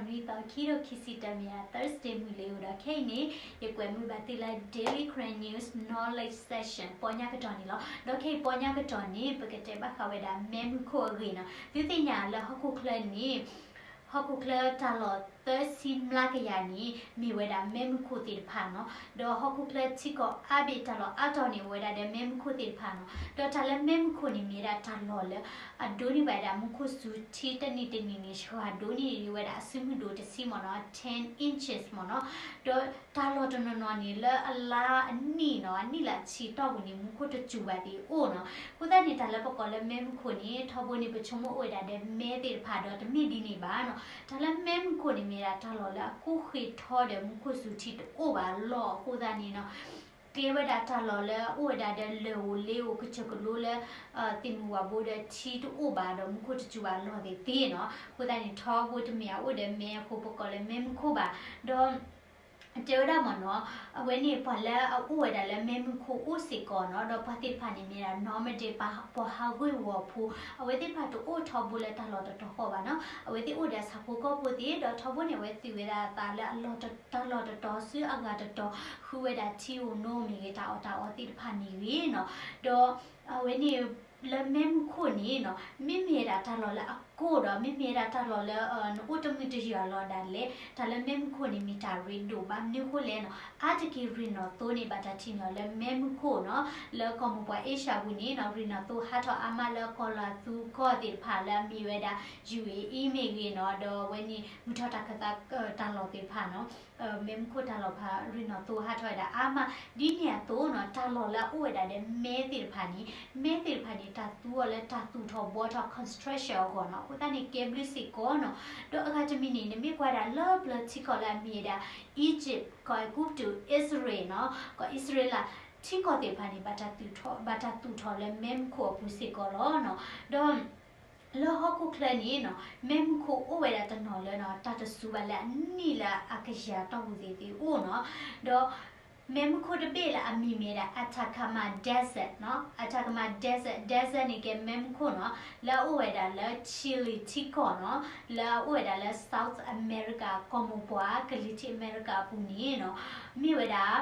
နွံသီ ခံကထိခံဆံတၢ မ့ၢ် Thursday မုၢ်လ့ၤအိၣ်ဒီး ခဲအံၤန့ၣ် ယကွဲးမုာ်ဘၣ်သုလၢ Daily Karen News Knowledge Session ပီညါကတီၢ်န့ၣ်လီၤ. ဒီးခဲအံၤပီညါကတီၢ်န့ၣ် ပကတဲဘၣ်ဃးဝဲဒၣ် မဲးမုၢ်ခိၣ်အဂ့ၢ်နီၤ. သုသ့ၣ်ညါလၢဟီၣ်ခိၣ်ချၢန့ၣ် ဟီၣ်ခိၣ်ချၢတၢ်လီၢ်သၢဆံမျးကယၤန့ၣ် မ့ၢ်ဝဲဒၣ်မဲးမုၢ်ခိၣ်သ့ၣ်တဖၣ်နီၤ. ဒီးဟီၣ်ခိၣ်ချၢထံကီၢ်အါဘ့ၣ်တၢ်လီၢ်အါတီၤန့ၣ် အိၣ်ဝဲဒၣ်ဒီးမဲးမုၢ်ခိၣ်သ့ၣ်တဖၣ်နီၤ. ဒီးတၢ်လၢမဲးမုၢ်ခိၣ်န့ၣ် မ့ၢ်ဝဲဒၣ်တၢ်လီၢ်လၢ အဒိးန့ၢ်ဘၣ်ဝဲဒၣ်မူခိၣ်စူၤထံတနံၤတနံၤန့ၣ် ဆှၢဒိးန့ၢ်ဝဲဒၣ်အစုမုၢ်ဒိၣ်တဆံမ့ၢ်နီၤ, ten inches မ့ၢ်နီၤ. ဒီးတၢ်လီၢ်တနီၤနီၤန့ၣ် လၢအလါအနံၣ်နီၤ, အနံၣ်လၢအဆံတီၢ်ပူၤန့ၣ် မူခိၣ်တစူၤဘၣ်သ့ၣ်အိၣ်နီၤ. အဃိသတးန့ၣ် တၢ်လၢပကိးလၢမဲးမုၢ်ခိၣ်န့ၣ် ထီဘိန့ၣ် ပဆိကမိၣ်အိၣ်ဝဲဒၣ်ဒီးမဲသ့ၣ်တဖၣ်ဒီး တမ့ၢ်ဒ်န့ၣ်ဘၣ်နီၤ. တၢ်လၢမဲးမုၢ်ခိၣ်န့ၣ် မ့ၢ်ဒၣ်တၢ်လီၢ်လၢအကိၣ်ဃ့ထီဒီးမူခိၣ်စူၤထံတအိၣ်ဘၣ်အလီၢ်အဃိသတးန့ၣ်နီၤ ကဲဝဲဒၣ်တၢ်လီၢ်လၢအအိၣ်ဝဲဒၣ်ဒီးလၢၢ်ဧိၤလ့ဧိၤကစၢၢ်ကလိလၢ သ့ၣ်မုၢ်ဝၤဘိဒီးထံတအိၣ်ဘၣ်ဒီးမူခိၣ်တစူၤဘၣ်အလီၢ်သ့ၣ်သ့နီၤ. အဃိသတးန့ၣ် ထီဘိတမ့ၢ်အအိၣ်ဒီးမဲအဃိ ပကိးလၢမဲးမုၢ်ခိၣ်ဘၣ်. ဒီး တဲဝဲဒၣ်မ့ၢ်နီၤ, အဝဲန့ၣ်ပှၤလၢအအိၣ်ဝဲဒၣ်လၢမဲးမုၢ်ခိၣ်အိၣ်စ့ၢ်ကီးနီၤ, ဒီးပှၤသ့ၣ်တဖၣ်န့ၣ်မ့ၢ်ဒၣ် normal day ပှၤဟးဂီၤဝီၤဖိ, အဝဲသ့ၣ်တဖၣ်တအိၣ်ထီဘိလၢတၢ်လီၢ်တတီၤဃီဘၣ်နီၤ. အဝဲသ့ၣ်အိၣ်ဒီးဆၣ်ဖိကီၢ်ဖိသ့ၣ်, ဒီးထီဘိန့ၣ် အဝဲသူၣ်ဝဲဒၣ်အသးလၢအလီၢ်တ တၢ်လီၢ်တတီၤဆူအဂၤတတီၤ, ဃုဝဲဒၣ်ထံဧိၤနိမ့ၢ်ဂ့ၤ, တၢ်အီၣ်တၢ်အီသ့ၣ်တဖၣ်မ့ၢ်ဂ့ၤနီၤ. ဒီးအဝဲန့ၣ် လၢမဲးမုၢ်ခိၣ်န့ၣ်နီၤ, မ့မ့ၢ်ဒၣ်တၢ်လီၢ်လၢအကိၣ်ဒီး မ့မ့ၢ်ဒၣ်တၢ်လီၢ်လၢ နအိၣ်တမုာ်တယုာ်အလီၢ်ဒၣ်လဲာ်, တၢ်လၢမဲးမုၢ်ခိၣ်န့ၣ် မ့ၢ်တၢ်ရ့ဒိၣ်ဘၣ်. မနုၤအဃိလဲၣ်နီၤ, အါတက့ၢ်ရ့ၣ်နီၣ်သိန့ၣ် ဘၣ်တၢ်ထံၣ်န့ၢ်အီၤလၢမဲးမုၢ်ခိၣ်နီၤ. လၢကီၢ်မိၢ်ပှၢ်အ့ရှၢၣ်ပူၤန့ၣ်နီၤ, ရ့ၣ်နီၣ်သိဟးထီၣ်အါမးလၢကီၢ်လၤသူကီၢ်သ့ၣ်တဖၣ်လၢအမ့ၢ်ဝဲဒၣ် ယူႇအ့အံမ့ၢ်ဂ့ၤနီၤ, ဒီးအဝဲန့ၣ် မုၢ်ထီၣ်တၢ်ခၢၣ်သးတၢ်လီၢ်သ့ၣ်တဖၣ်နီၤ မဲးမုၢ်ခိၣ်တၢ်လီၢ်ဖး ရ့ၣ်နီၣ်သိဟးထီၣ်ဝဲဒၣ်အါမး. ဒ်န့ၣ်အသိးနီၤ, တၢ်လီၢ်လၢအအိၣ်ဝဲဒၣ်ဒီးမဲသ့ၣ်တဖၣ်န့ၣ်, မဲသ့ၣ်တဖၣ်န့ၣ် တၢ်သူအီၤလၢတၢ်သူၣ်ထီၣ်ဘှီထီၣ် construction အဂီၢ်နီၤ. အဃိသတးန့ၣ် ကဲဘျုးစ့ၢ်ကီးနီၤ. ဒီးအဂၤတမံၤန့ၣ် နမ့ၢ်ကွၢ်ဒၣ်လၢပျၢၤထံကီၢ်လၢအမ့ၢ်ဝဲဒၣ် Egypt, ကီၢ်အဲၤကူပတူး, အံၣ်စရ့လးနီၤ, ကီၢ်အံၣ်စရ့လး ထံကီၢ်သ့ၣ်တဖၣ်န့ၣ် ဘၣ်တၢ်သူၣ်ထီၣ်, ဘၣ်တၢ်သူၣ်ထီၣ်လၢမဲးမုၢ်ခိၣ်အပူၤစ့ၢ်ကီးလီၤနီၤ. ဒီး လၢဟီၣ်ခိၣ်ချၢန့ၣ်နီၤ, မဲးမုၢ်ခိၣ်အိၣ်ဝဲဒၣ်တနီၤလၢနီၤ, တၢ်တစူၤဘၣ်လၢအနံၣ်လၢအကယၤတီၢ်ပူၤသ့ၣ်သ့ၣ်အိၣ်နီၤ. ဒီး မဲးမုၢ်ခိၣ်တဘ့ၣ်လၢအမံၤမ့ၢ်ဝဲဒၣ် Atacama Desert နီၤ, Atacama Desert, desert န့ၣ်ကဲမဲးမုၢ်ခိၣ်နီၤ, လၢအအိၣ်ဝဲဒၣ်လၢ Chile ထံကီၢ်နီၤ, လၢအအိၣ်ဝဲဒၣ်လၢ South America ကီၢ်မိၢ်ပှၢ် ကလံၤထံးအမဲရကၤအပူၤန့ၣ်နီၤ, မ့ၢ်ဝဲဒၣ်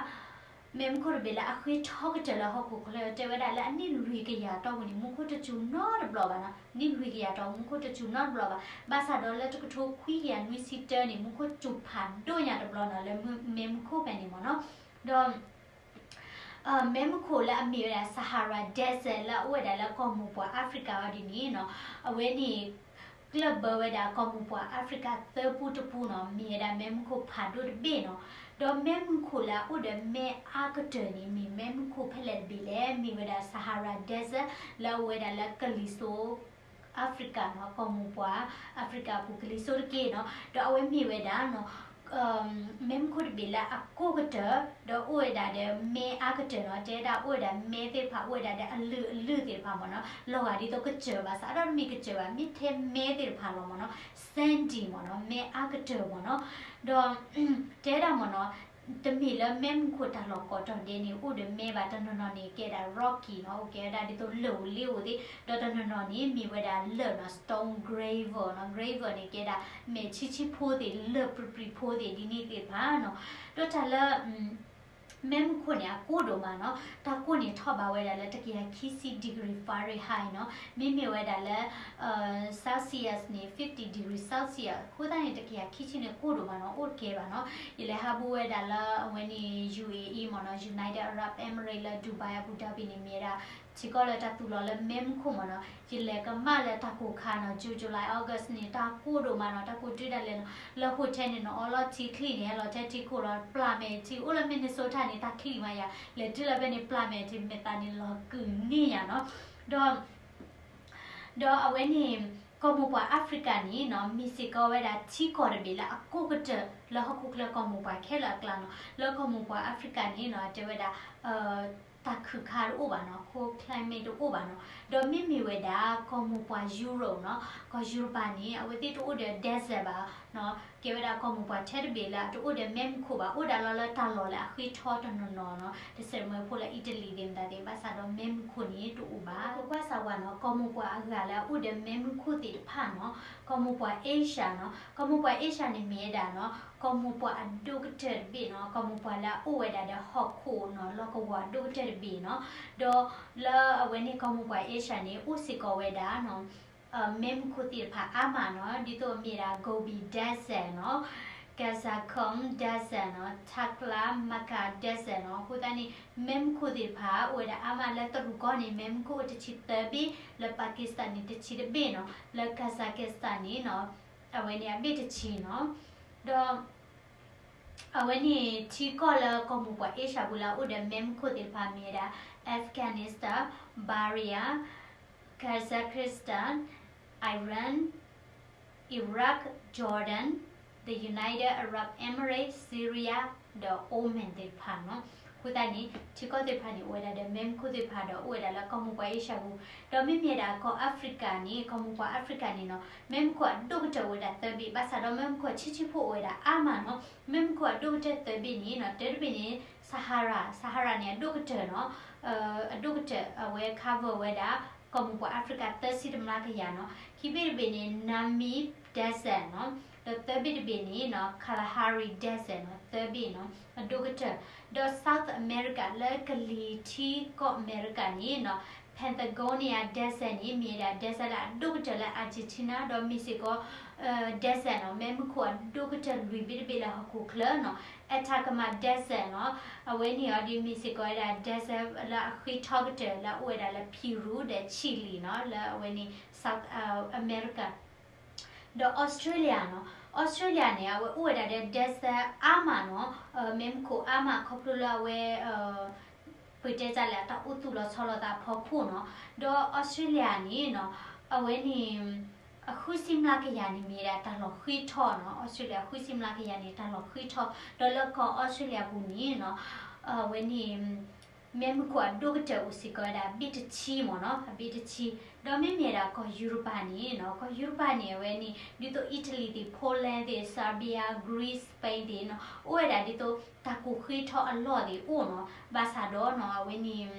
မဲးမုၢ်ခိၣ်တဘ့ၣ်လၢအဃ့ထီကတၢၢ်လၢဟီၣ်ခိၣ်ချၢ တဲဝဲဒၣ်လၢအနံၣ်လွံၢ်ကယၤတီၢ်ပူၤန့ၣ် မူခိၣ်တစူၤနီတဘျီဘၣ်နီၤ, နံၣ်လွံၢ်ကယၤတီၢ် မူခိၣ်တစူၤနီတဘျီဘၣ်. ဘၣ်ဆၣ်ဒီးလၢတကထိခွံကယၤနွံဆံတၢန့ၣ် မူခိၣ်စူၤဖးဒိၣ်ညါတဘျီနီၤ လၢမဲးမုၢ်ခိၣ်ဖဲန့ၣ်မ့ၢ်နီၤ. ဒီး မဲးမုၢ်ခိၣ်လၢအမ့ၢ်ဝဲဒၣ် Sahara Desert လၢအအိၣ်ဝဲဒၣ်လၢကီၢ်မိၢ်ပှၢ် Africa အီၤဒ်န့ၣ်နီၤ, အဝဲန့ၣ် ကျၢၢ်ဘၢဝဲဒၣ်ကီၢ်မိၢ်ပှၢ် Africa သၢပူတပူနီၤ, မ့ၢ်ဝဲဒၣ်မဲးမုၢ်ခိၣ်ဖးဒိၣ်တဘ့ၣ်နီၤ. ဒီးမဲးမုၢ်ခိၣ်လၢအအိၣ်ဒီးမဲအါကတၢၢ်န့ၣ် မ့ၢ်မဲးမုၢ်ခိၣ်ဖဲလဲၣ်တဘ့ၣ်လဲၣ်, မ့ၢ်ဝဲဒၣ် Sahara Desert လၢအအိၣ်ဝဲဒၣ်လၢကလံၤစိ Africa နီၤ, ကီၢ်မိၢ်ပှၢ် Africa အပူၤကလံၤစိတက့ၢ်နီၤ. ဒီးအဝဲမ့ၢ်ဝဲဒၣ်နီၤ မဲးမုၢ်ခိၣ်တဘ့ၣ်လၢအကိၢ်ကတၢၢ်, ဒီးအိၣ်ဝဲဒၣ်ဒီးမဲအါကတၢၢ်နီၤ, တဲဒၣ်အိၣ်ဝဲဒၣ်မဲသ့ၣ်တဖၣ် အိၣ်ဝဲဒၣ်ဒီးအလုၢ်အလုၢ်သ့ၣ်တဖၣ်မ့ၢ်နီၤ, လီၤဂာ်ဒ်သိးကစၢၢ်ဘၣ်ဆၣ် အါထီၣ်တမ့ၢ်ကစၢၢ်ဘၣ်, မ့ၢ်ထဲမဲသ့ၣ်တဖၣ်လီၤမ့ၢ်နီၤ, sandy မ့ၢ်နီၤ, မဲအါကတၢၢ်မ့ၢ်နီၤ. ဒီး တဲဒၣ်မ့ၢ်နီၤ တမ့ၢ်လၢမဲးမုၢ်ခိၣ်တၢ်လီၢ်ကိးတီၤဒဲးန့ၣ် အိၣ်ဒီးမဲဘၣ်, တနီၤနီၤန့ၣ် ကဲဒၣ် rocky နီၤ, အိၣ်ကဲဝဲဒၣ်ဒ်သိးလၢၢ်ဧိၤလ့ဧိၤသ့ၣ်, ဒီးတနီၤနီၤန့ၣ် မ့ၢ်ဝဲဒၣ်လၢၢ်နီၤ, stone gravel နီၤ, gravel န့ၣ် ကဲဒၣ်မဲာ်ဆံးဆံးဖိသ့ၣ်, လၢၢ်ပြံးပြံးဖိသ့ၣ် ဒ်န့ၣ်သ့ၣ်တဖၣ်နီၤ. ဒီးတၢ်လၢ မဲးမုၢ်ခိၣ်န့ၣ် အကိၢ်ဒိၣ်မးနီၤ, တၢ်ကိၢ်န့ၣ်ထီၣ်ဘးဝဲဒၣ်လၢ တကယၤခံဆံ degree Fahrenheit နီၤ, မ့မ့ၢ်ဝဲဒၣ်လၢ Celsius န့ၣ် fifty degree Celsius အဃိသတးန့ၣ် တကယၤခံဆံန့ၣ်ကိၢ်ဒိၣ်မးနီၤ, အိၣ်တကဲဘၣ်နီၤ. ယလဲၤဟးဘူးဝဲဒၣ်လၢအဝဲန့ၣ် ယူၣ်အ့အံ မ့ၢ်နီၤ, United Arab Emirates လၢ Dubai Abu Dhabi န့ၣ် မ့ၢ်ဝဲဒၣ် ထံကီၢ်လၢတၢ်သူၣ်လီၤလၢမဲးမုၢ်ခိၣ်မ့ၢ်နီၤ, ယလဲၤကမၣ်လၢတၢ်ကိၢ်ခါနီၤ, June July August န့ၣ် တၢ်ကိၢ်ဒိၣ်မးနီၤ, တၢ်ကိၢ်တုၤဒၣ်လဲာ်နီၤ, လၢ hotel န့ၣ် နအီလီၤထံချံန့ၣ် ဟဲလီၤထဲထံခိၣ်လီၤ ပျၢ်မဲာ်ထံ, အိၣ်လၢ Minnesota န့ၣ် တၢ်ချံမးယၤ, လဲၤတုၤလၢဖဲန့ၣ် ပျၢ်မဲာ်ထံ မဲာ်သးန့ၣ်လီၤကုာ်န့ၢ်ယၤနီၤ. ဒီး ဒီးအဝဲန့ၣ် ကီၢ်မိၢ်ပှၢ် Africa န့ၣ်နီၤ, မ့ၢ်စ့ၢ်ကီးဝဲဒၣ်ထံကီၢ်တဘ့ၣ်လၢအကိၢ်ကတၢၢ်လၢဟီၣ်ခိၣ်ချၢကီၢ်မိၢ်ပှၢ်ခဲလၢာ်အကျါနီၤ. လၢကီၢ်မိၢ်ပှၢ် Africa န့ၣ်နီၤ, တဲဝဲဒၣ် တၢ်ခုၣ်ခါတအိၣ်ဘၣ်နီၤ, cold climate တအိၣ်ဘၣ်နီၤ. ဒီးမ့မ့ၢ်ဝဲဒၣ် ကီၢ်မိၢ်ပှၢ် Europe နီၤ, ကီၢ်ယူရပၤန့ၣ် အဝဲသ့ၣ်တအိၣ်ဒီး desert ဘၣ်နီၤ, ကဲဝဲဒၣ်ကီၢ်မိၢ်ပှၢ်ထဲတဘ့ၣ်လၢအတအိၣ်ဒီးမဲးမုၢ်ခိၣ်ဘၣ်, အိၣ်ဒၣ်လီၤလၢတၢ်လီၢ်လၢအဃ့ထီတနီၤနီၤနီၤ, တစဲးမွဲဖိလၢ Italy သ့ၣ်မတၤသ့ၣ်, ဘၣ်ဆၣ်ဒီးမဲးမုၢ်ခိၣ်န့ၣ်တအိၣ်ဘၣ်. ကွၢ်စၢ်ဝဲနီၤ, ကီၢ်မိၢ်ပှၢ်အဂၤလၢအအိၣ်ဒီးမဲးမုၢ်ခိၣ်သ့ၣ်တဖၣ်နီၤ, ကီၢ်မိၢ်ပှၢ် Asia နီၤ, ကီၢ်မိၢ်ပှၢ် Asia န့ၣ်မ့ၢ်ဝဲဒၣ်နီၤ, ကီၢ်မိၢ်ပှၢ်အဒိၣ်ကတၢၢ်တဘ့ၣ်နီၤ, ကီၢ်မိၢ်ပှၢ်လၢအအိၣ်ဝဲဒၣ်ဒီးဟီၣ်ခိၣ်နီၤ, လီၢ်ကဝီၤအဒိၣ်ကတၢၢ်တဘ့ၣ်နီၤ. ဒီးလၢအဝဲန့ၣ်ကီၢ်မိၢ်ပှၢ် Asia န့ၣ် အိၣ်စ့ၢ်ကီးဝဲဒၣ်နီၤ မဲးမုၢ်ခိၣ်သ့ၣ်တဖၣ်အါမးနီၤ, ဒ်သိးမ့ၢ်ဒၣ် Gobi Desert နီၤ, Karakoram Desert နီၤ, Taklamakan Desert နီၤ. အဃိသတးန့ၣ် မဲးမုၢ်ခိၣ်သ့ၣ်တဖၣ် အိၣ်ဝဲဒၣ်အါမး, လၢတရူးကီၢ်န့ၣ် မဲးမုၢ်ခိၣ်အိၣ်တဆံသၢဘ့ၣ်, လၢ Pakistan န့ၣ် တဆံတဘ့ၣ်နီၤ, လၢ Kazakhstan န့ၣ်နီၤ, အဝဲန့ၣ်အဘ့ၣ်တဆံနီၤ. ဒီး အဝဲန့ၣ်ထံကီၢ်လၢကီၢ်မိၢ်ပှၢ် Asia ပူၤလၢအအိၣ်ဒီးမဲးမုၢ်ခိၣ်သ့ၣ်တဖၣ်မ့ၢ်ဝဲဒၣ် Afghanistan, Bahrain, Kazakhstan, Iran, Iraq, Jordan, the United Arab Emirates, Syria ဒီး Oman သ့ၣ်တဖၣ်နီၤ. အဃိသတးန့ၣ် ထံကီၢ်သ့ၣ်တဖၣ်န့ၣ် အိၣ်ဝဲဒၣ်ဒီးမဲးမုၢ်ခိၣ်သ့ၣ်တဖၣ်ဒီးအိၣ်ဝဲဒၣ်လၢကီၢ်မိၢ်ပှၢ် Asia ပူၤ, ဒီးမ့မ့ၢ်ဒၣ်ကီၢ် Africa န့ၣ်, ကီၢ်မိၢ်ပှၢ် Africa န့ၣ်နီၤ, မဲးမုၢ်ခိၣ်အဒိၣ်ကတၢၢ်အိၣ်ဝဲဒၣ်သၢဘ့ၣ်, ဘၣ်ဆၣ်ဒီးမဲးမုၢ်ခိၣ်ဆံးဆံးဖိအိၣ်ဝဲဒၣ်အါမးနီၤ. မဲးမုၢ်ခိၣ်အဒိၣ်ကတၢၢ်သၢဘ့ၣ်န့ၣ်နီၤ, တၢတဘ့ၣ်န့ၣ် Sahara, Sahara န့ၣ်အဒိၣ်ကတၢၢ်နီၤ, အဒိၣ်ကတၢၢ်အဝဲ cover ဝဲဒၣ် ကီၢ်မိၢ်ပှၢ် Africa သၢဆံတမျးကယၤနီၤ. ခံဘ့ၣ်တဘ့ၣ်န့ၣ် Namib Desert နီၤ, ဒီးသၢဘ့ၣ်တဘ့ၣ်န့ၣ်နီၤ Kalahari Desert နီၤ, သၢဘ့ၣ်နီၤ အဒိၣ်ကတၢၢ်. ဒီး South America လၢကလံၤထံကီၢ်အမဲရကၤန့ၣ်နီၤ, Patagonia Desert န့ၣ် မ့ၢ်ဝဲဒၣ် desert လၢအဒိၣ်ကတၢၢ်လၢ Argentina ဒီးမ့ၢ်စ့ၢ်ကီး desert နီၤ, မဲးမုၢ်ခိၣ်အဒိၣ်ကတၢၢ်လွံၢ်ဘ့ၣ်တဘ့ၣ်လၢဟီၣ်ခိၣ်ချၢနီၤ, Atacama Desert နီၤ, အဝဲန့ၣ်အီၤဒ်မ့ၢ်စ့ၢ်ကီးဝဲဒၣ် desert လၢအဃ့ထီကတၢၢ်လၢအအိၣ်ဝဲဒၣ်လၢ Peru ဒီး Chile နီၤ, လၢအဝဲန့ၣ် South America ဒီး Australia နီၤ, Australia န့ၣ် အဝဲအိၣ်ဝဲဒၣ်ဒီး desert အါမးနီၤ, မဲးမုၢ်ခိၣ်အါမးခီဖျိလၢအဝဲ ပတဲတၢ်လဲၣ် အတၢ်အိၣ်သူၣ်လီၤဆီလီၤသးအဖီခိၣ်နီၤ. ဒီး Australia န့ၣ်နီၤ, အဝဲန့ၣ် အဃုဆံမျးကယၤန့ၣ်မ့ၢ်ဒၣ်တၢ်လီၢ်ဃ့ထီနီၤ, Australia အဃုဆံမျးကယၤန့ၣ် တၢ်လီၢ်ဃ့ထီ, ဒီးလၢကီၢ် Australia ပူၤန့ၣ်နီၤ, အဝဲန့ၣ် မဲးမုၢ်ခိၣ်အဒိၣ်ကတၢၢ်အိၣ်စ့ၢ်ကီးဝဲဒၣ် အဘ့ၣ်တဆံမ့ၢ်နီၤ, အဘ့ၣ်တဆံ, ဒီးမ့မ့ၢ်ဒၣ်ကီၢ်ယူရပၤန့ၣ်နီၤ, ကီၢ်ယူရပၤန့ၣ် အဝဲန့ၣ် ဒ်သိး Italy သ့ၣ် Poland သ့ၣ် Serbia, Greece, Spain သ့ၣ်နီၤ, အိၣ်ဝဲဒၣ်ဒ်သိး တၢ်ကိၢ်ဃ့ထီအလီၢ်သ့ၣ်အိၣ်နီၤ, ဘၣ်ဆၣ်ဒီးနီၤ အဝဲန့ၣ်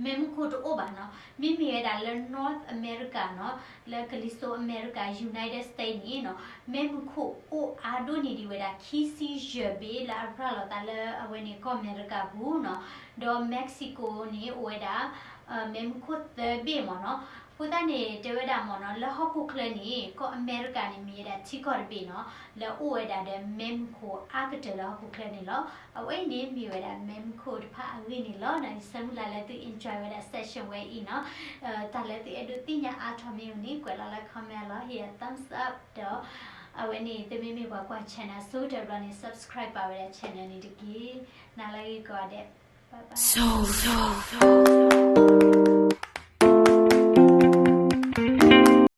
မဲးမုၢ်ခိၣ်တအိၣ်ဘၣ်နီၤ, မ့မ့ၢ်ဝဲဒၣ်လၢ North America နီၤ, လၢကလံၤစိးအမဲရကၤ United States န့ၣ်နီၤ, မဲးမုၢ်ခိၣ်အိၣ်အါဒိၣ်န့ၢ်ဒံးဝဲဒၣ် ခံဆံယဲၢ်ဘ့ၣ်လၢအရၤလီၤသးလၢအဝဲန့ၣ်ကီၢ်အမဲရကၤပူၤနီၤ, ဒီး Mexico န့ၣ် အိၣ်ဝဲဒၣ် မဲးမုၢ်ခိၣ်သၢဘ့ၣ်မ့ၢ်နီၤ. အဃိသတးန့ၣ် တဲဝဲဒၣ်မ့ၢ်နီၤ, လၢဟီၣ်ခိၣ်ချၢန့ၣ် ကီၢ်အမဲရကၤန့ၣ် မ့ၢ်ဝဲဒၣ်ထံကီၢ်တဘ့ၣ်နီၤ, လၢအိၣ်ဝဲဒၣ်ဒီးမဲးမုၢ်ခိၣ်အါကတၢၢ်လၢဟီၣ်ခိၣ်ချၢန့ၣ်လီၤ. အဝဲအံၤန့ၣ်မ့ၢ်ဝဲဒၣ်မဲးမုၢ်ခိၣ်တဖၣ်အဂ့ၢ်န့ၣ်လီၤ. ယဆၢမုၢ်လၢ်လၢသု enjoy ဝဲဒၣ် session ဝဲအံၤနီၤ. တၢ်လၢသုအဲၣ်ဒိးသ့ၣ်ညါအါထီၣ်မ့ၢ်အိၣ်န့ၣ် ကွဲးလီၤလၢ comment လီၤ, hit a thumbs up ဒီး အဝဲန့ၣ် သုမ့မ့ၢ်ပှၤကွၢ် channel ဆိကတၢၢ်ဘျီန့ၣ် subscribe ဘၣ်ဝဲဒၣ် channel န့ၣ်တက့ၢ်. နၤလၢဂ့ၤကိးဂၤဒဲး, bye bye.